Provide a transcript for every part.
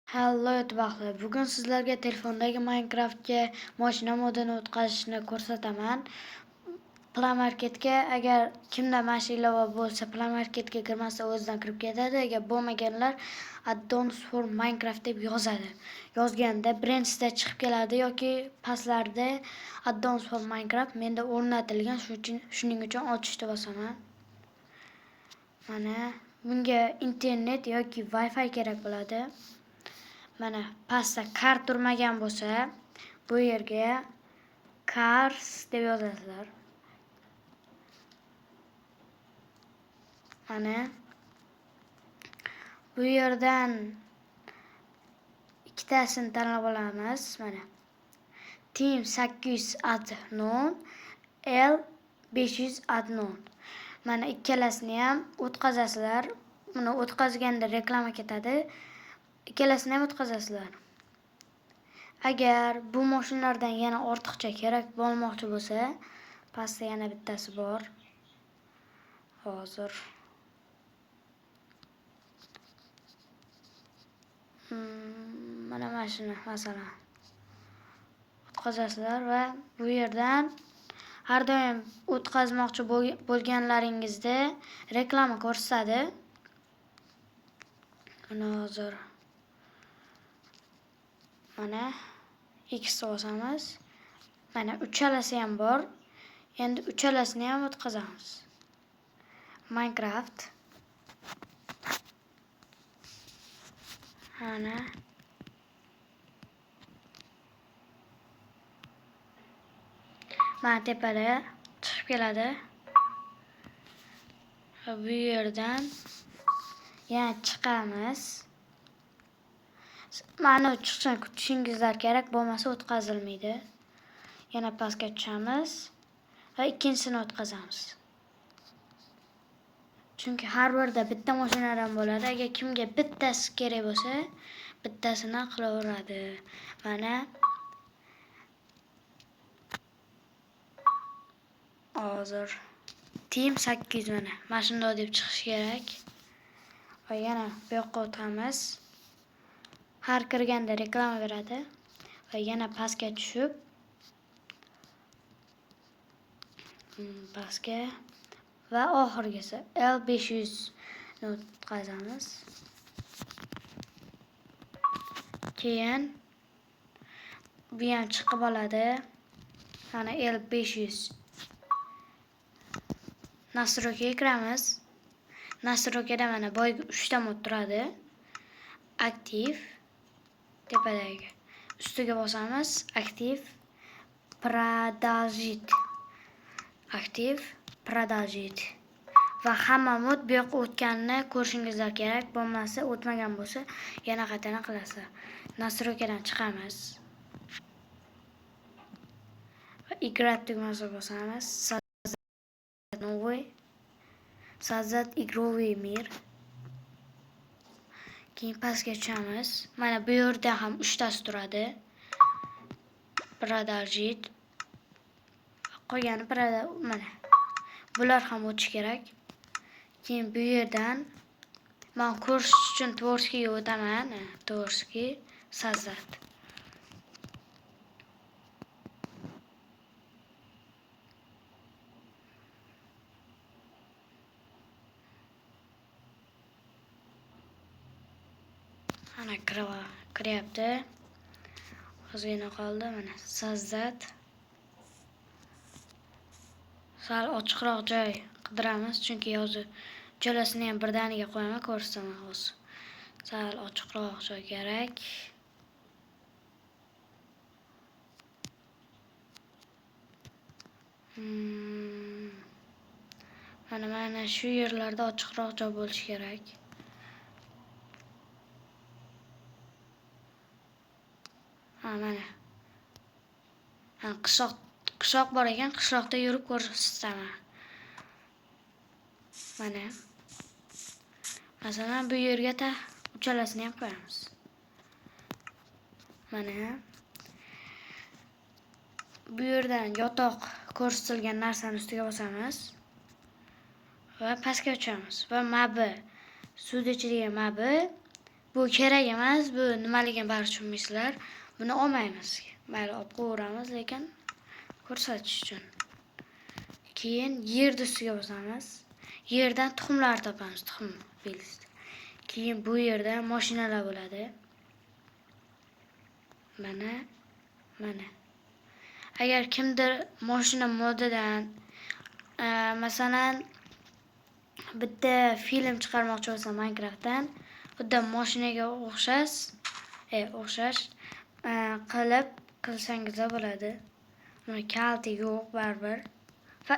Hello youtubexlar. Bugun sizlarga telefondagi Minecraftga mashina modini o'tkazishni ko'rsataman. Play Marketga agar kimda mana shu ilova bo'lsa, Play Marketga kirmasdan o'zidan kirib ketadi. Agar bo'lmaganlar Addons for Minecraft deb yozadi. Yozganda birinchisida chiqib keladi yoki pastlarda Addons for Minecraft menda o'rnatilgan, shuning uchun ochishni bosaman. Mana bunga internet yoki Wi-Fi kerak bo'ladi. Mana pastda kar turmagan bo'lsa, bu yerga cars deb yozasizlar. Mana bu yerdan ikkitasini tanlab olamiz. Mana Team 800 Adnon, L 500 Adnon. Mana ikkalasini ham o'tkazasizlar. Buni o'tkazganda reklama ketadi. Ikkalasini ham o'tkazasizlar. Agar bu mashinalardan yana ortiqcha kerak bo'lmoqchi bo'lsa, pastda yana bittasi bor. Hozir. Mana shuni masalan o'tkazasizlar va bu yerdan har doim o'tkazmoqchi bo'lganlaringizda reklama ko'rsatadi. Mana hozir mana X bosamiz. Mana uchalasi ham bor. Endi uchalasini ham o'tkazamiz. Minecraft. Mana mana tepada chiqib keladi. Va bu yerdan yana chiqamiz. Mana chiqishini kutishingizlar kerak, bo'lmasa o'tkazilmaydi. Yana pastga tushamiz va ikkinchisini o'tkazamiz. Chunki har birida bitta mashinadan bo'ladi. Agar kimga bittasi kerak bo'lsa, bittasini qilaveradi. Mana hozir Team 800 mana mana shunday deb chiqishi kerak. Va yana bu yoqqa o'tamiz. Har kirganda reklama beradi va yana pastga tushib, pastga va oxirgisi L500 ni o'tkazamiz. Keyin bu ham chiqib oladi. Mana L500. Nastroykaga kiramiz. Nastroykada mana boyagi 3 ta mod turadi. Aktiv tepadagi ustiga bosamiz. Aktiv продолжить. Aktiv продолжить. Va hamma mod bu yoqqa o'tganini ko'rishingizlar kerak. Bo'lmasa o'tmagan bo'lsa, yana qaytadan qilasizlar. Nastroykadan chiqamiz. Va играть tugmasini bosamiz. Создать новый. Создать игровой мир. Keyin pastga tushamiz. Mana bu yerda ham 3 tasi turadi. Продолжить. Qolgani mana. Bular ham o'tish kerak. Keyin bu yerdan men ko'rish uchun творческийga o'taman. Творческий создать. Mana kiryapti. Ozgina qoldi. Mana создать. Sal ochiqroq joy qidiramiz, chunki hozir uchalasini ham birdaniga qo'yaman, ko'rsataman hozir. Sal ochiqroq joy kerak. Mana shu yerlarda ochiqroq joy bo'lishi kerak. Ha, mana. Ha, qishloq bor ekan, qishloqda yurib ko'rsataman. Mana. Masalan, bu yerga ta uchalasini ham qo'yamiz. Mana. Bu yerdan yotoq ko'rsatilgan narsani ustiga bosamiz va pastga tushamiz va mabi suvda ichidagi mabi bu Bu kerak emas, bu nimaligini baribir tushunmaysizlar. Buni olmaymiz. Mayli, olib qo'yaveramiz, lekin ko'rsatish uchun. Keyin yerni ustiga bosamiz. Yerdan tuxumlar topamiz, tuxum belgisi. Keyin bu yerda mashinalar bo'ladi. Mana, mana. Agar kimdir mashina modidan, masalan, bitta film chiqarmoqchi bo'lsa Minecraftdan, xuddi mashinaga o'xshash qilib qilsangiz bo'ladi. Buni kaliti yo'q baribir. Va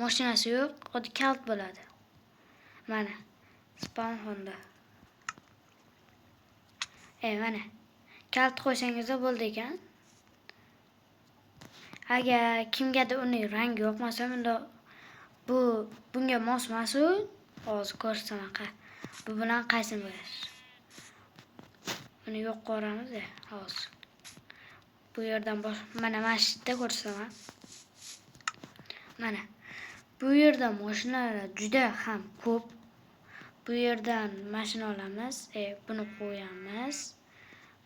mashinasi yo'q, xuddi kalit bo'ladi. Mana spawn Honda. Mana kalit qo'ysangiz bo'ldi ekan. Agar kimgadir uning rangi yoqmasa, bunda bunga mos emas u. Hozir ko'rsataman. Bu bilan qaysini bo'lasiz? Buni yo'q ko'ramiz, hozir. Bu yerdan mana shu yerda ko'rsataman. Mana bu yerda mashinalar juda ham ko'p. Bu yerdan mashina olamiz. Buni qo'yamiz.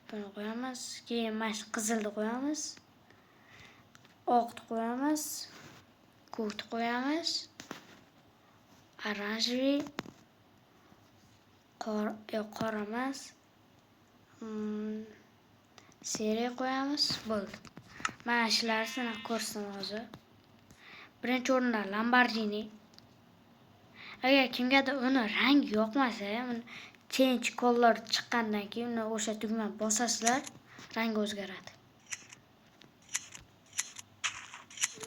Buni qo'yamiz. Keyin mana shu qizilni qo'yamiz. Oqni qo'yamiz. Ko'kni qo'yamiz. Оранжевый, qor emas. Серый qo'yamiz. Bo'ldi. Mana shularni ko'rsatam hozir. Birinchi o'rinda Lamborghini. Agar kimgadir uni rangi yoqmasa, uni change color chiqqandan keyin uni o'sha tugma bosasizlar, rangi o'zgaradi.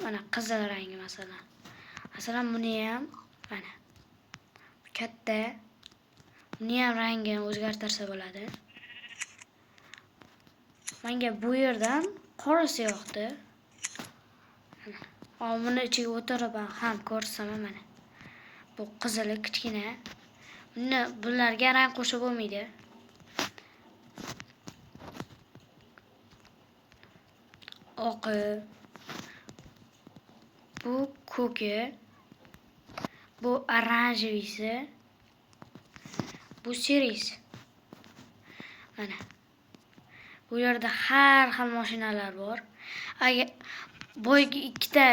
Mana qizil rangi masalan. Masalan, buni ham mana katta, buni ham rangini o'zgartirsa bo'ladi. Menga bu yerdan qorasi yoqdi. Mana buni ichiga o'tirib ham ko'rsam mana. Bu qizili kichkina. Buni bularga rang qo'shib bo'lmaydi. Oqi, bu ko'ki, bu oranjevisi, bu serisi. Mana. Bu yerda har xil mashinalar bor. Agar boyagi ikkita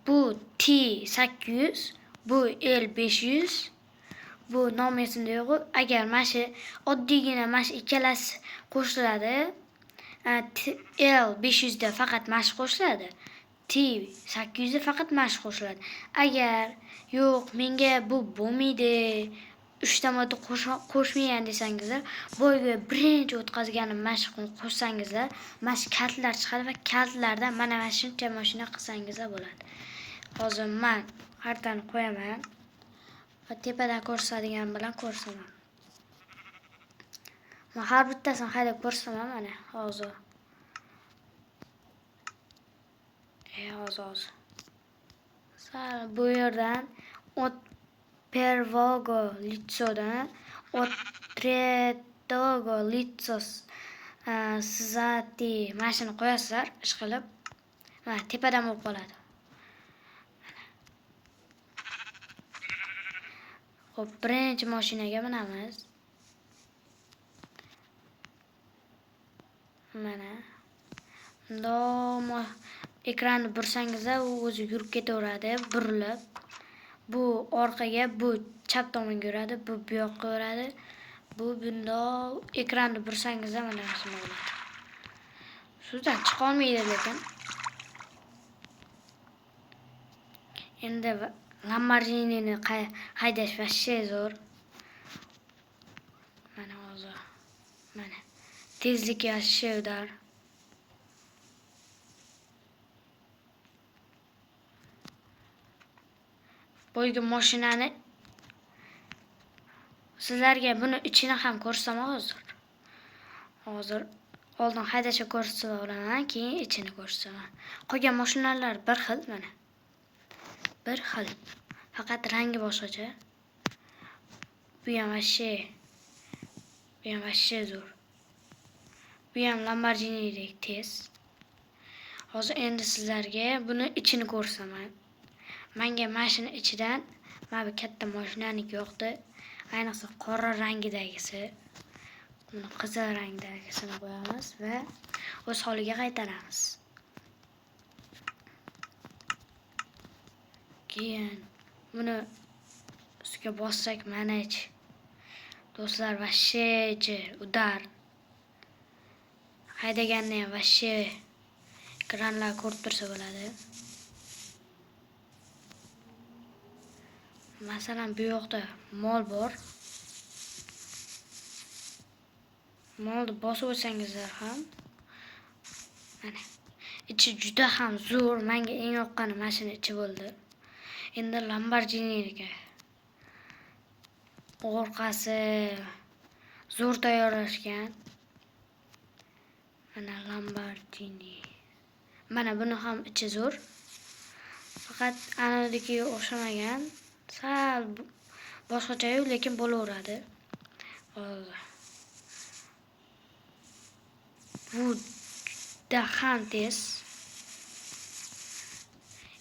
bu T800, bu L500, bu nomi esimda yo'q. Agar mana shu oddiygina mana shu ikkalasi qo'shiladi, L500 da faqat mana shu qo'shiladi. T800 da faqat mana shu qo'shiladi. Agar yo'q, menga bu bo'lmaydi, 3 ta modda qo'shmayan desangizlar, boyagi birinchi o'tkazganim mana shu qo'shsangizlar, mana shu kalitlar chiqadi va kalitlardan mana shuncha mashina qilsangizlar bo'ladi. Hozir men xaritani qo'yaman va tepadan ko'rsatadigan bilan ko'rsataman. Men har bittasini haydab ko'rsataman mana hozir. Hozir. Sal bu yerdan от первого лицоdan от третьего лицо sizati mana shuni qo'yasizlar, ish qilib. Mana tepadan bo'lib qoladi. Xo'p, birinchi mashinaga minamiz. Mana. Bundoq ekranni bursangizlar, u o'zi yurib ketaveradi, burilib. Bu orqaga, bu chap tomonga yuradi, bu bu yoqqa yuradi. Bu bundoq ekranni bursangizlar mana shunday bo'ladi. Suvdan chiqa olmaydi lekin. Endi Lamborghini'ni haydash vashshe zo'r. Mana hozir. Mana tezlik vashshe udar. Boygi mashinani sizlarga buni ichini ham ko'rsataman hozir. Hozir oldin haydashni ko'rsatib olaman, keyin ichini ko'rsataman. Qolgan mashinalar bir xil mana. Bir xil. Faqat rangi boshqacha. Bu ham vashshe. Bu ham vashshe zo'r. Bu ham Lamborghinidek tez. Hozir endi sizlarga buni ichini ko'rsataman. Menga mashina ichidan mana bu katta mashinaniki yoqdi. Ayniqsa qora rangidagisi. Buni qizil rangdagisini qo'yamiz va o'z holiga qaytaramiz. Keyin buni ustiga bossak, mana ichi. Do'stlar, вообще ichi удар. Haydaganni ham вообще ekranlar ko'rib tursa bo'ladi. Masalan, bu yoqda mol bor. Molni bosib o'tsangizlar ham mana ichi juda ham zo'r. Menga eng yoqqani mana shuni ichi bo'ldi. Endi Lamborghini'niki. Orqasi zo'r tayyorlashgan. Mana Lamborghini. Mana buni ham ichi zo'r. Faqat anadikiga o'xshamagan. Sal boshqacha-yu, lekin bo'laveradi. Hozir. Bu juda ham tez.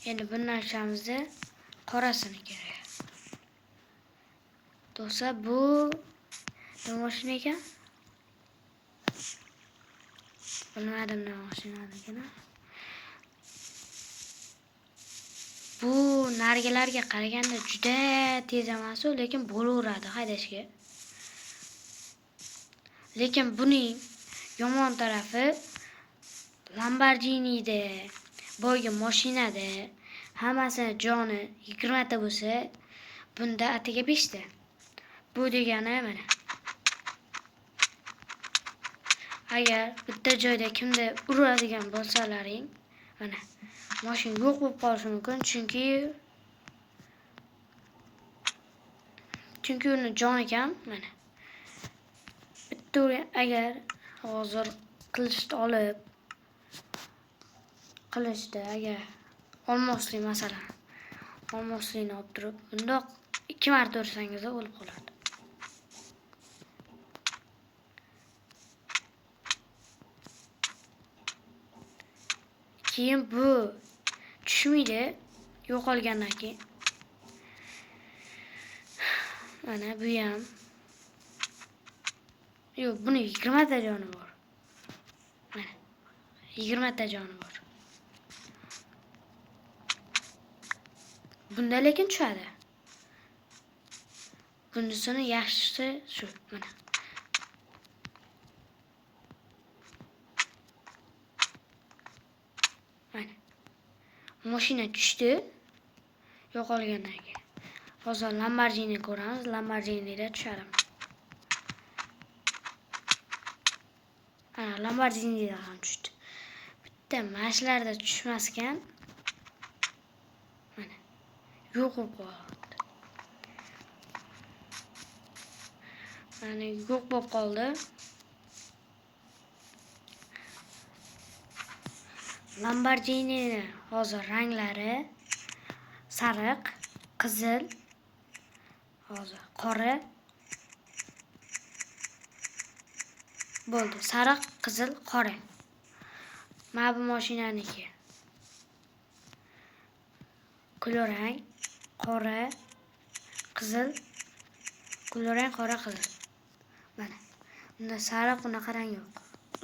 Endi bundan tushamiz-da, qorasini kerak. Do'stlar, bu nima mashina ekan? Bilmadim nima mashinaligini. Bu narigilarga qaraganda juda tez emas u, lekin bo'laveradi haydashga. Lekin buning yomon tarafi Lamborghini'da, boygi mashinada hammasini joni 20 ta bo'lsa, bunda atiga 5 ta. Bu degani mana. Agar bitta joyda kimda uradigan bo'lsalaring, mana mashina yo'q bo'lib qolishi mumkin, chunki uni joni kam, mana. Bitta urgan, agar hozir qilichni olib, qilichni agar olmoslik masalan, olmoslikni olib turib, bundoq 2 marta ursangiz o'lib qoladi. Keyin bu tushmaydi, yo'qolgandan keyin. Mana bu ham. Yo'q, buni 20 ta joni bor. Mana 20 ta joni bor. Bunda lekin tushadi. Bunisini yaxshisi shu, mana. Mana. Mashina tushdi. Yo'qolgandan keyin. Hozir Lamborghini ko'ramiz. Lamborghini'da tushadi. Ana Lamborghini'da ham tushdi. Bitta mashlarda tushmas ekan. Mana. Yo'q bo'lib qoldi. Mana yo'q bo'lib qoldi. Lamborghini'ni hozir ranglari sariq, qizil, hozir qora bo'ldi. Sariq, qizil, qora. Mana bu mashinaniki. Kulrang, qora, qizil, kulrang, qora, qizil. Mana. Bunda sariq unaqa rang yo'q.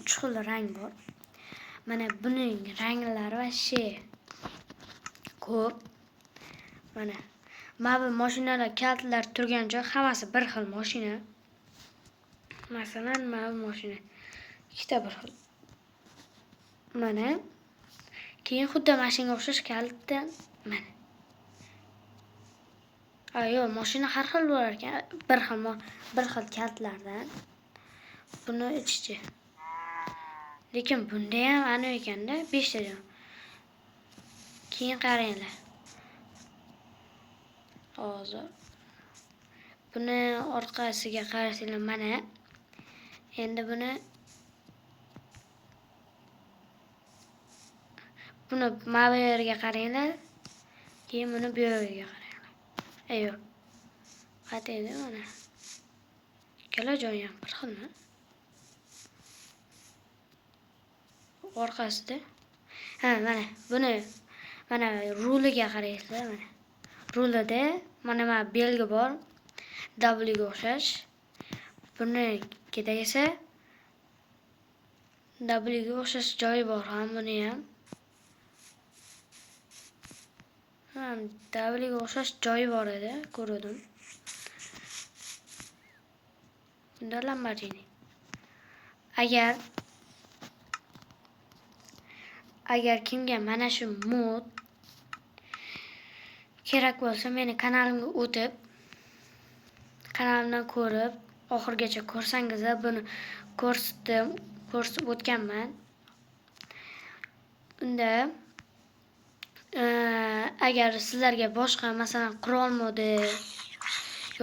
3 xil rang bor. Mana buning ranglari вообще ko'p. Mana. Mana bu mashinalar, kalitlar turgan joy hammasi bir xil mashina. Masalan, mana bu mashina ikkita bir xil. Mana. Keyin xuddi mana shunga o'xshash kalitdan mana. A, yo'q, mashina har xil bo'lar ekan, bir xil kalitlardan. Buni ichichi. Lekin bunda ham ana ekanda 5 ta jon. Keyin qaranglar. Hozir buni orqasiga qarasanglar mana. Endi buni mana bu yerga qaranglar. Keyin buni bu yerga qaranglar. Yo'q. Qayerda mana? Ikkala joyi ham bir xilmi? Orqasida. Ha, mana buni mana ruliga qaraysizlar mana. Rulida mana belgi bor. W ga o'xshash. Buni esa W ga o'xshash joyi bor ham buni ham. Ham W ga o'xshash joyi bor edi, ko'rdim. Bunda Lamborghini. Agar kimga mana shu mod kerak bo'lsa, meni kanalimga o'tib, kanalimdan ko'rib, oxirigacha ko'rsangizlar, buni ko'rsatib o'tganman. Unda agar sizlarga boshqa, masalan, qurol modi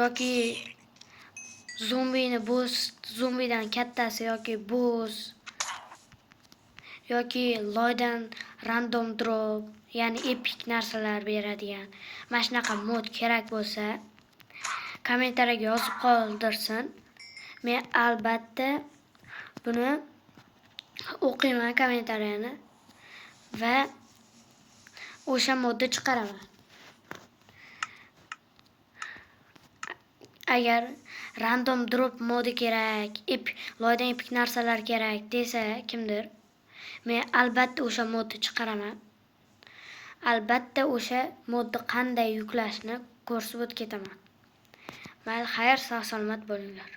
yoki zombini boss, zombidan kattasi yoki boss yoki loydan random drop, ya'ni epic narsalar beradigan mana shunaqa mod kerak bo'lsa, kommentariyaga yozib qoldirsin. Men albatta buni o'qiyman kommentariyani va o'sha modni chiqaraman. Agar random drop modi kerak, loydan epic narsalar kerak desa kimdir, men albatta o'sha modni chiqaraman. Albatta o'sha modni qanday yuklashni ko'rsatib o'tib ketaman. Mayli, xayr, sog' salomat bo'linglar.